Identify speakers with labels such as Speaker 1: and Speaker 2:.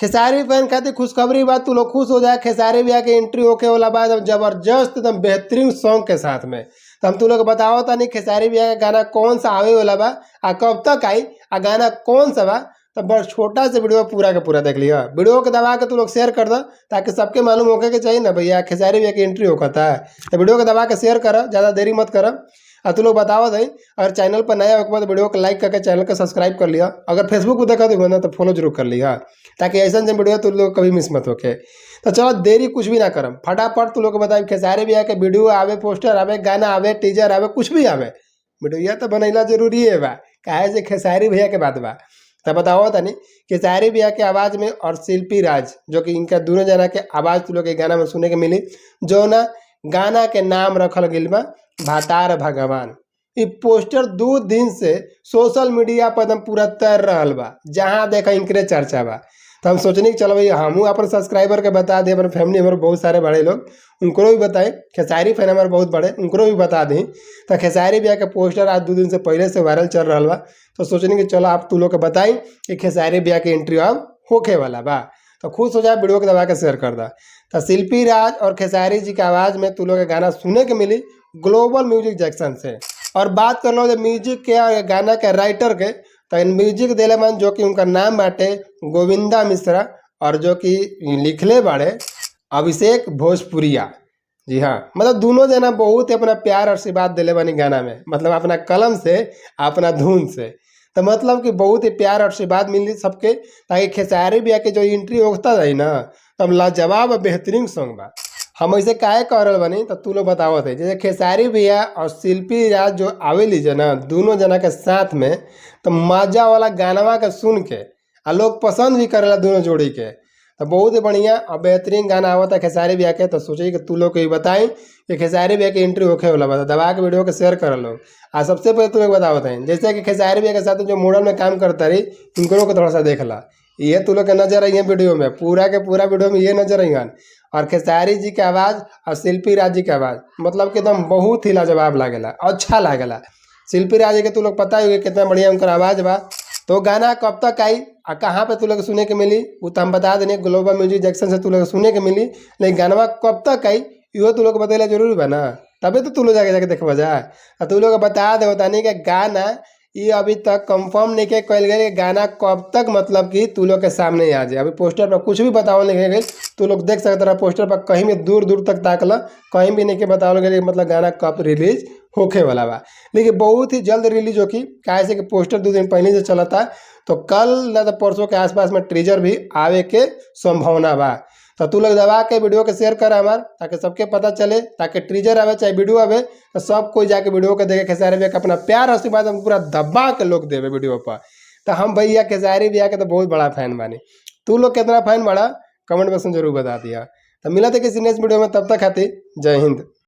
Speaker 1: Khesari fan खातिर खुशखबरी बा, तू लोग खुश हो जाए। खेसारी भैया के एंट्री होके वाला बा एकदम जबरदस्त, एकदम बेहतरीन सॉन्ग के साथ में। तो हम तू लोग बताओ तानी खेसारी भैया का गाना कौन सा आवे वाला बा आ कब तक आई आ गाना कौन सा बा। तो बस छोटा सा वीडियो पूरा का पूरा देख लिया। वीडियो के दबा के तू लोग शेयर कर दो ताकि सबके मालूम होके के चाहिए ना भैया खेसारी भैया की एंट्री होता है। तो वीडियो के दबा के शेयर कर, ज़्यादा देरी मत कर। और तू लोग बताओ दही, अगर चैनल पर नया हो तो वीडियो को लाइक करके चैनल को सब्सक्राइब कर लिया। अगर फेसबुक पर देखा तो ना तो फॉलो जरूर कर लिया ताकि ऐसा वीडियो तू लोग कभी मिस मत होके। तो चलो देरी कुछ भी ना करम, फटाफट तू लोग को बताई खेसारी भैया के वीडियो आवे, पोस्टर आवे, गाना आवे, टीजर आवे, कुछ भी आवे, वीडियो तो बनैला जरूरी है बा, काहे से खेसारी भैया के बात बा। तो बताओ तनी खेसारी भैया के आवाज़ में और शिल्पी राज जो कि इनका दोनों जना के आवाज़ तू लोग के गाना में सुने के मिली, जो ना गाना के नाम रखल गइल बा भातार भगवान। इ पोस्टर 2 दिन से सोशल मीडिया पर एकदम पूरा तैर रहल बा, जहाँ देखा इनकरे चर्चा बा। तो हम सोचनी कि चलो भाई हमहू अपन सब्सक्राइबर के बता दें, अपन फैमिली हमारे बहुत सारे बड़े लोग उनको भी बताएं, खेसारी फैन हमारे बहुत बड़े उनको भी बता दें। तो खेसारी भैया के पोस्टर आज 2 दिन से पहले से वायरल चल रहा बा। तो सोचनी कि चलो आप तू लोग के बताई कि खेसारी भैया के एंट्री अब होखे वाला बा। तो खुश हो जाए, वीडियो के दबा के शेयर कर दा। तो शिल्पी राज और खेसारी जी के आवाज़ में तू लोग के गाना सुने के मिली ग्लोबल म्यूजिक जैक्सन से। और बात कर लो म्यूजिक के और गाना के राइटर के, तो इन म्यूजिक दिले मन जो कि उनका नाम बाटे गोविंदा मिश्रा और जो कि लिखले बाड़े अभिषेक भोजपुरिया। जी हाँ, मतलब दोनों जना बहुत ही अपना प्यार और आशीर्वाद दिले बानी गाना में, मतलब अपना कलम से अपना धुन से। तो मतलब कि बहुत ही प्यार और आशीर्वाद मिली सबके, ताकि खेसारी भैया के जो एंट्री होता रही ना तो हम लाजवाब बेहतरीन सॉन्ग बा। हम ऐसे काहे कह रहल बानी तो तू लोग बतावत है, जैसे खेसारी भैया और शिल्पी राज जो आवेली जना दोनों जना के साथ में तो मजा वाला गानवा के सुन के आ लोग पसंद भी करेला दोनों जोड़ी के। तो बहुत ही बढ़िया और बेहतरीन गाना आवता खेसारी भैया के। तो सोचे कि तू लोग के बताई कि खेसारी भैया के एंट्री होखे वाला बा, दबा के वीडियो के शेयर कर लोग। आ सबसे पहले तू लोग बतावत है जैसे कि खेसारी भैया के साथ जो मॉडल में काम करता रही उनको को थोड़ा सा देख ला, ये तू लोग के नजर आई है वीडियो में, पूरा के पूरा वीडियो में ये नजर आई। और खेसारी जी के आवाज़ और शिल्पी राज जी के आवाज़ मतलब कि एकदम बहुत ही लाजवाब लागेला, अच्छा लागेला। शिल्पी राज जी के तू लोग पता ही कितना बढ़िया उनकर आवाज़ बा। तो गाना कब तक आई और कहाँ पे तू लोग सुने के मिली वो तो हम बता देने, ग्लोबल म्यूजिक जैक्सन से तू लोग सुने के मिली, लेकिन गाना कब तक आई इहो तू लोग बतेला जरूरी बा ना, तभी तो तू लोग जाके जाके देखबा जाए। और तू लोग बता दे तानी कि गाना ये अभी तक कंफर्म नहीं के कल गए गाना कब तक मतलब कि तू लोग के सामने आ जाए। अभी पोस्टर पर कुछ भी बतावल नहीं गई, तू लोग देख सकते रहा पोस्टर पर कहीं भी दूर दूर तक ताकल कहीं भी नहीं के बतावल गई मतलब गाना कब रिलीज होखे वाला बा। लेकिन बहुत ही जल्द रिलीज होगी, काहे से कि पोस्टर 2 दिन पहले से चलता, तो कल ना तो परसों के आसपास में टीजर भी आवे के संभावना बा। तो तू लोग दबा के वीडियो के शेयर कर हमार, ताकि सबके पता चले, ताकि टीजर आवे चाहे वीडियो आवे तो सब कोई जाके वीडियो के देखे खेसारी भैया के अपना प्यार आशीर्वाद हम पूरा दबा के लोग देवे वीडियो पर। तो हम भैया खेसारी भैया के तो बहुत बड़ा फैन बानी, तू लोग कितना फैन बड़ा कमेंट बॉक्स में जरूर बता दिया। तो मिला था किसी नेक्स्ट वीडियो में, तब तक खातिर जय हिंद।